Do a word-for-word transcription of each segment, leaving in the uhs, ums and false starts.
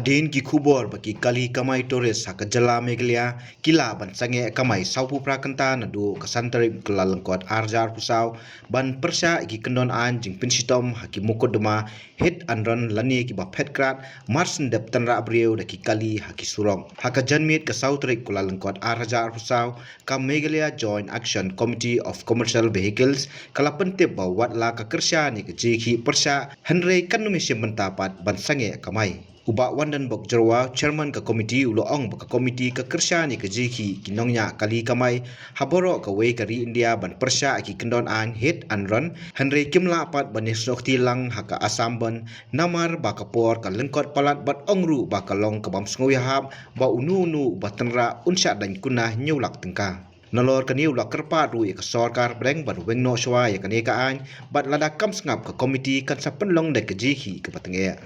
Hadien ki khubor ba ki kali kamai tourist ha ka jylla Meghalaya ki lah ban sangeh kamai sawphew phra kynta naduh ka san tarik Kyllalyngkot ar hajar arphew saw ban pyrshah ïa ki kyndon aiñ jingpynshitom ha ki mukotduma hit and run lane kiba phet krad marshen dep tynrah briew da ki kali ha ki surok. Ha ka janmiet ka saw tarik Kyllalyngkot ar hajar arphew saw, ka Meghalaya Joint Action Committee of Commercial Vehicles ka la pyntip ba wat la ka kyrshan ïa ka jingkhih pyrshah, hynrei kan ym shim bynta pat ban sangeh kamai. U Bah Wandanbok Jyrwa, Chairman ka komiti, u la ong ba ka komiti ka kyrshan ïa ka jingkhih ki nongñiah kali kamai ha baroh kawei ka ri India ban pyrshah ïa ki kyndon aiñ hit and run, hynrei kim lah pat ban ïasnoh kti lang ha ka Assam Bandh, namar ba ka por ka lyngkot palat bad ong ruh ba ka long ka bym sngewïahap ba uno uno uba tynrah un shah daiñ kuna hynñiew lak tyngka. Nalor kane u la kyrpad ruh ïa ka sorkar pdeng ban weng noh shuwa ïa kane ka aiñ, bad lada kam sngap ka komiti kan sa pynlong da ka jingkhih kaba tyngeh.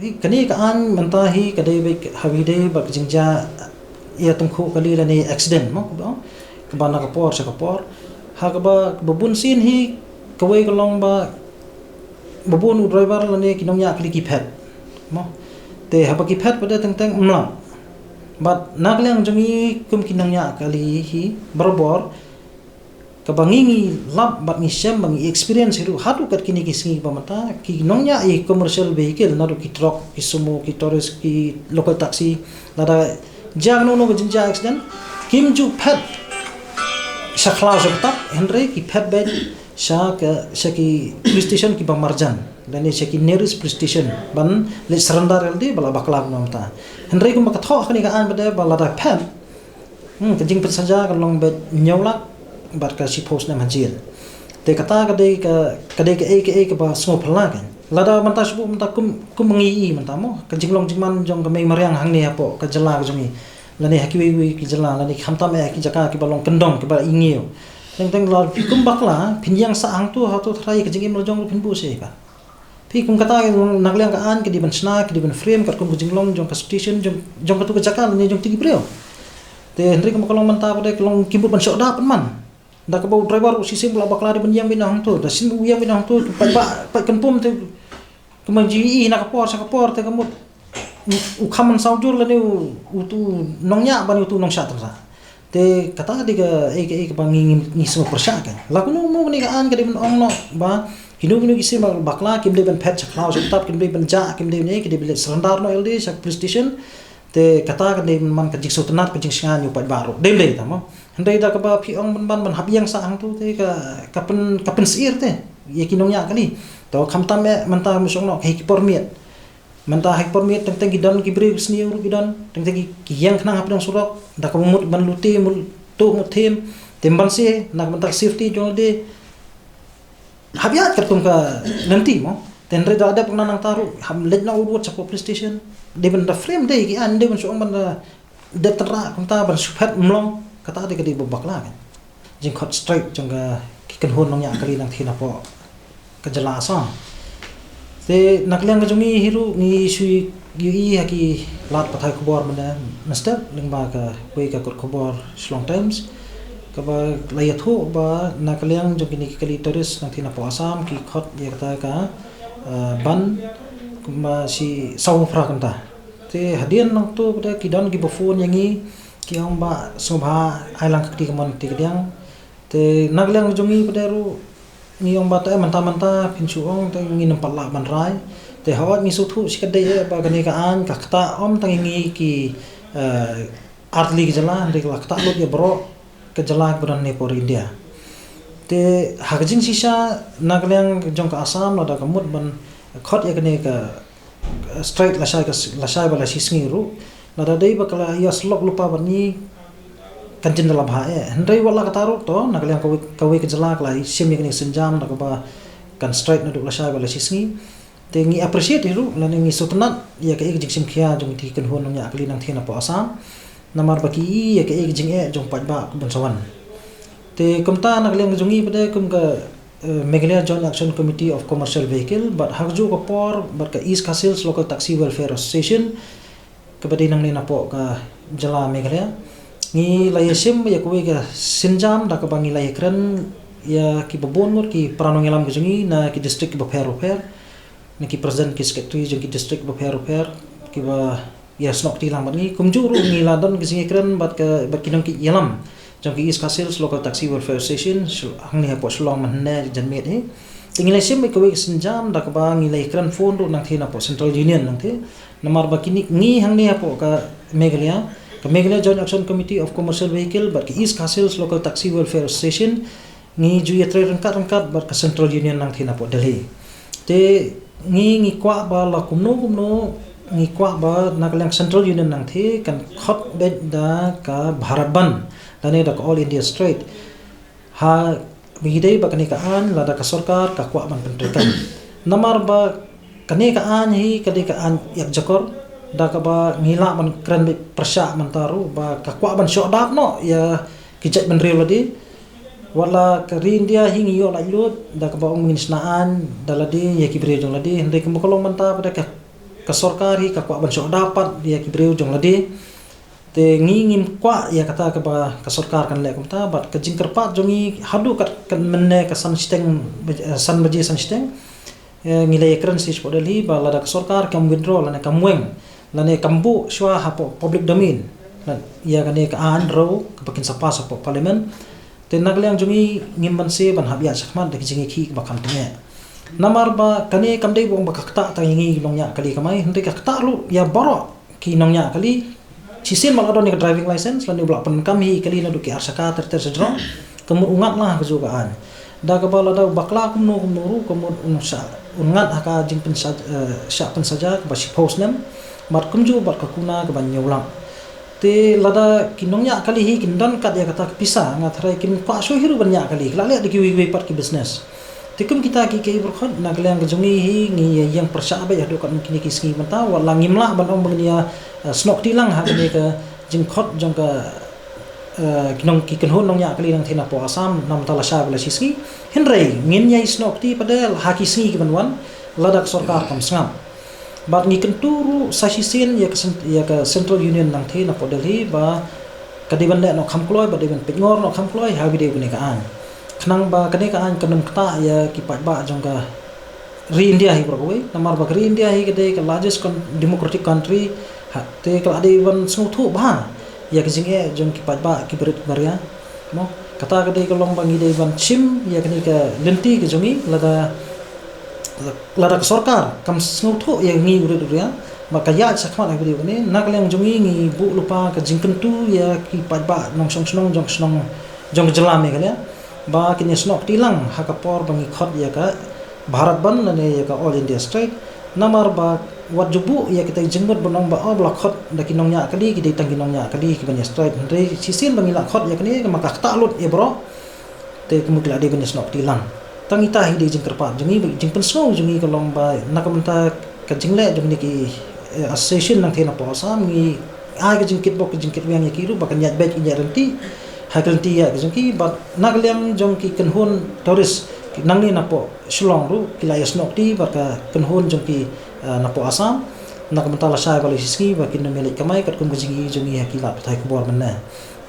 Kane ka aiñ mynta hi ka dei beit ha kaba dei bad ka jingjia ïa tyngkhuh kali lane accident mo, kaba, kaba na ka por sha ka por. Ha kaba, kaba bun sien hi kawei ka long ba, ba bun u driver lane ki nongñiah kali ki phet mo. Te haba ki phet pat de teng teng ym lah. Bad na ka liang jong ngi kum ki nongñiah kali hi barabor, kaba ngi ngi lap bad ngi shem bad ngi experience hi ruh haduh kat kine ki sngi ba mynta, ki nongñiah ïa ki commercial vehicle naduh ki truck, ki sumo, ki tourist, ki local taxi, lada jia kano kano ka jingjia accident, kim ju phet sha khlaw sha btap, hynrei ki phet beit sha ka, sha ki police station kiba marjan lane sha ki nearest police station ban leit surrender ïalade ba la bakla kumno mynta. Hynrei kumba ka thoh kane ka aiñ pat de ba lada phet, Hmm, ka jingpynsaja ka long beit hynñiew lak bad ka shiphew snem ha jel. Te kata ka dei ka, ka dei kaei kaei kaba sngewphylla ka. Lada mynta shu mynta kum, kum ngi i mynta mo, ka jinglong jingman jong ka mei mariang hangne hapoh ka jylla ka jong ngi, lane ha kiwei kiwei ki jylla, lane khamtam eh ha ki jaka kiba long kyndong kiba i hynñiew. Teng teng la phi kum bakla phin ïeng sah hangto hato tharai ka jingim la jong phin buh sha ïa ka. Phi kum kata, na ka liang ka aiñ ka dei ban shna, ka dei ban frame katkum ka jinglong jong ka station, jong, jong katu ka jaka lane jong kiti ki briew. Te hynrei kumba ka long mynta pat de ka long kim bud ban shoh da pynman. Da kaba u driver u shisien ba la bakla dei ban ïeng beit na hangto, da shisien ba u ïeng beit na hangto, pat ba, pat kynpum te kumba jingïohi na ka por sha ka por te ka mut u kham ban saw jur lane u, utu u nongñiah ban utu u nongshah tynrah. Te kata dei kaei kaei kaba ngi, ngi, ngi sngewpyrshah ka. La kumno mo kane ka aiñ ka dei ban ong noh ba kino kino ki sien ba bakla kim dei ban phet sha khlaw sha btap, kim dei ban jah, kim dei ban ei, ki dei ban leit surrender noh ïalade sha police station. Te kata ka dei man ka jingsngewtynnat ka jingshngaiñ u paidbah ruh. Dei dei ta mo. Hynrei da kaba phi ong ban ban ban hap ïeng sah hangto te ka, ka pyn, ka pynsyier te ïa ki nongñiah kali. To khamtam eh mynta mo shong noh ka hi ki por miet. Mynta ha ki por miet teng teng ki don ki briew ki sniew ruh ki don, teng teng ki, ki ïeng khnang hapdeng surok, da ka mut ban lute, mut tuh, mut them, te ban se na ka bynta ka safety jong lade. Hap ïaid katkum ka lynti mo. Te hynrei da dep nang nangta ruh, hap leit noh urwot sha police station. Dei ban da frame dei ki aiñ, dei ban shu ong ban da dep tynrah kumta ban shu phet ym long, kata dei ka dei ba bakla ka. Jingkhot strike jong ka, ki kynhun nongñiah kali nangthie napoh ka jylla Assam. Te na ka liang ka jong ngi hi ruh ngi shu ïohi ha ki lad pathai khubor mynne mynstep lyngba kawei ka kot khubor Shillong Times, kaba la ïathuh ba na ka liang jong kine ki kali tourist nangthie napoh Assam ki khot ïa kata ka, eh, ban kumba shi sawphew phra kynta. Te hadien nangto pat de ki don kiba phone ïa ngi, ki ong ba sngewbha ai lang ka kti kamon kti kadiang. Te na ka liang jong ngi pat de ruh ngi ong ba te mynta mynta phin shu ong te ngin ym pat lah ban rai. Te hooid ngi sngewthuh shikatdei eh ba kane ka aiñ ka ktah ym tang ïa ngi ki, eh, artylli ki jylla, hynrei ka la ktah lut ïa baroh ka jylla kiba don hangne hapoh ri India. Te ha ka jingshisha na ka liang jong ka Assam lada ka mut ban khot ïa kane ka strike lashai ka, lashai ba la shi sngi ruh. Lada dei ba ka la ïasyllok lypa bad ngi kan jin da la bha eh. Hynrei wat la kata ruh to, na ka liang kawei, kawei ka jylla ka la shim ïa kane ka sienjam da kaba kan strike naduh lashai ba la shi sngi. Te ngi appreciate hi ruh, lane ngi sngewtynnat ïa kaei ka jingshim khia jong kiti ki kynhun nongñiah kali nangthie napoh Assam. Namar ba ki i ïa kaei ka jingeh jong paidbah kaba sa wan. Te kumta na ka liang ka jong ngi pat de kum ka, eh, Meghalaya Joint Action Committee of Commercial Vehicle, bad ha kajuh ka por bad ka East Khasi Hills Local Taxi Welfare Association, kaba dei nangne napoh ka jylla Meghalaya, ngi la ïashim ïa kawei ka sienjam da kaba ngi la ïakren ïa kiba bun ngut ki para nongïalam ka jong ngi na ki district kiba pher bapher, na ki president ki secretary jong ki district bapher bapher, kiba ïasnoh kti lang bad ngi. Kumjuh ruh ngi la don ki jingïakren bad ka, bad ki nongïalam jong ki East Khasi Hills Local Taxi Welfare Association, hangne hapoh Shillong mynhynne janmiet hi. Te ngi la shim ïa kawei ka sienjam da kaba ngi la ïakren phone ruh nangtei napoh Central Union nangtei. Namar ba kine, ngi hangne hapoh ka Meghalaya, ka Meghalaya Joint Action Committee of Commercial Vehicle bad ka East Khasi Hills Local Taxi Welfare Association, ngi ju ïatrei ryngkat-ryngkat bad ka Central Union nangtei napoh Delhi. Te ngi, ngi kwah ba la kumno kumno, ngi kwah ba na ka liang Central Union nangtei kan khot beit da ka Bharat Bandh lane da ka All India Strike. Ha, ngi dei ba kane ka aiñ lada ka sorkar ka kwah ban pyntreikam. Namar ba kane ka aiñ hi ka dei ka aiñ ïakjakor, da kaba ngi lah ban kren beit pyrshah mynta ruh ba ka kwah ban shoh dap noh ïa ki jaitbynriew lade. Watla ka ri India hi ngi ïoh laitluid da kaba ong ngin shna aiñ da lade ïa ki briew jong lade, hynrei kumba ka long mynta pat ka, ka sorkar hi ka kwah ban shoh dap pat ïa ki briew jong lade. Te ngi ngim kwah ïa kata kaba ka sorkar kan leh kumta, bad ka jingkyrpad jong ngi haduh kat, kat mynne ka san shiteng, eh, san baje san shiteng, eh, ngi la ïakren sha Delhi ba lada ka sorkar kam withdraw lane kam weng lane kam buh shuwa hapoh public domain, la, ïa kane ka aiñ ruh kaba kin sa pass hapoh Parliament. Te na ka liang jong ngi ngim banse ban hap ïaid shakhmat da ki jingïakhih kiba kham tyngeh. Namar ba kane kam dei ba ong ba ka ktah tang ïa ngi nongñiah kali kamai, hynrei ka ktah ruh ïa baroh ki nongñiah kali. Shisien ba la don ïa ka driving license lane ba la pyndonkam hi kali naduh ki ar shaka ter ter sha jrong, ka mut u ngat la ha kajuh ka aiñ. Da kaba lada u bakla kumno kumno ruh ka mut un shah, un ngat ha ka jingpynsa-, eh, shah pynsaja kaba shiphew snem, bad kumjuh bad ka kuna kaba hynñiew lak. Te lada ki nongñiah kali hi kin don kat ïa kata ka pisa, nga tharai kin kwah shuh hi ruh ban ñiah kali, ki la leh da kiwei kiwei pat ki business. Te kum kita ki, ki briew khot, na ka liang ka jong ngi hi ngi ïeng pyrshah beit haduh kat kine ki sngi mynta, watla ngim lah ban ong ba ngin ïa, eh, snoh kti lang ha kane ka jingkhot jong ka, eh, ki nong, ki kynhun nongñiah kali nangtei napoh Assam namar ba la shai ba la shi sngi. Hynrei ngin ïa snoh kti pat ha ki sngi ki ban wan lada ka sorkar kam sngap. Bad ngi kyntu ruh sa shisien ïa ka cen-, ïa ka Central Union nangtei napoh Delhi ba ka dei ban leh noh kham kloi, ba dei ban pynngor noh kham kloi ha video kane ka aiñ. Khnang ba kane ka aiñ kan ym ktah ïa ki paidbah jong ka ri India hi baroh kawei, namar ba ka ri India hi ka dei ka largest con-, democratic country, ha, te ka la dei ban sngewthuh bha ïa ka jingeh jong ki paidbah ki barit baria. Mo, kata ka dei ka long ba ngi dei ban shim ïa kane ka lynti ka jong ngi, lada, lada ka sorkar kam sngewthuh ïa ngi u rit u riang, ba ka ïaid shakhmat ha video kane, na ka liang jong ngi ngi buh lypa ka jingkyntu ïa ki paidbah nongshong shnong jong shnong jong ka jylla Meghalaya ba kin ïa snoh kti lang ha ka por ba ngi khot ïa ka Bharat Bandh lane ïa ka All India Strike. Namar ba wat ju buh ïa kita ki jingmut ban ong ba, oh, ba la khot da ki nongñiah kali, ki dei tang ki nongñiah kali ki ban ïa strike. Hynrei shisien ba ngi la khot ïa kane, ka ma ka ktah lut ïa baroh. Te ka mut ki la dei ban ïa snoh kti lang. Tang ita hi dei jingkyrpad jong ngi, jingpynsngew jong ngi ka long ba na ka bynta ka jingleh jong ngi ki, eh, association nangtei napoh Assam, ngi ai ka jingkitbok ka jingkitweng ïa ki ruh ba kan ïaid beit, kin ïaid ryntih ha ka lynti ïaid ka jong ki. Bad na ka liang jong ki kynhun tourist, ki nangne napoh Shillong ruh ki la ïa snoh kti bad ka kynhun jong ki, eh, napoh Assam. Na ka bynta la shai ba la shi sngi ba kin ym ïa leit kamai katkum ka jingïohi jong ngi ha ki lad pathai khubor mynne.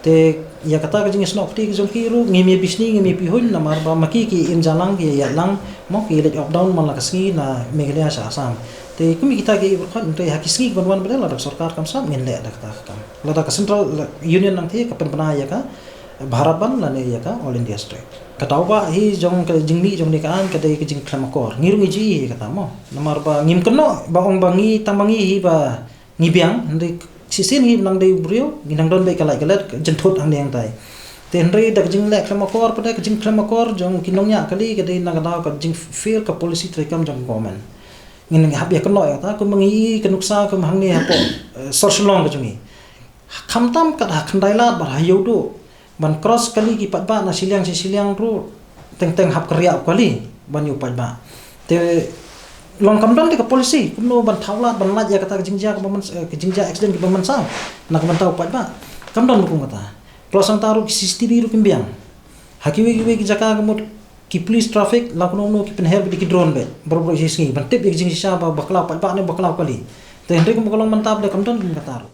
Te ïa kata ka jingïasnoh kti ka jong ki ruh ngim ïa bishni, ngim ïa pihuiñ, namar ba ma ki ki im ja lang, ki ïaid lang, mo, ki leit up down man la ka sngi na Meghalaya sha Assam. Te kum ïa kita ki briew khot, te ha ki sngi ki ban wan, ba lada ka sorkar kam sngap, ngin leh da kata ka kam. Lada ka Central Union nangtei ka pynbna ïa ka Bharat Bandh lane ïa ka All India Strike. Ka daw ba hi jong ka jingmih jong kane ka aiñ ka dei ka jingkhlem akor. Ngi ruh ngi ju ïohi ïa kata, mo, namar ba ngim kynnoh ba ong ba ngi, tang ba ngi hi ba ngi biang, hynrei shisien ngi nang dei u briew, ngi nang don beit ka lait ka let, ka jynthut hangne hangtai. Te hynrei da ka jingleh khlem akor, pat da ka jingkhlem akor jong ki nongñiah kali, ka dei na ka daw ka jingfail ka policy treikam jong ka government. Ngin hap ïa kynnoh ïa kata, kumba ngi i ka nuksa kum hangne hapoh, eh, sor Shillong ka jong ngi. Khamtam kat ha Khyndailad bad ha Ïewduh, ban cross kali ki paidbah na shiliang shi shiliang ruh, teng teng hap kyrïah u kali ban ïa u paidbah. Te long kam don te ka policy kumno ban thaw lad, ban lait ïa kata ka jingjia kaba myn-, eh, ka jingjia accident kaba mynsaw na ka bynta u paidbah. Kam don ruh kum kata. Plus hangta ruh ki C C T V ruh kim biang. Ha kiwei kiwei ki jaka ka mut ki police traffic la kumno kumno ki pynher beit ki drone beit baroh baroh shi sngi ban tip ïa ka jingshisha ba bakla u paidbah ne bakla u kali. Te hynrei kumba ka long mynta pat kam don kum kata ruh.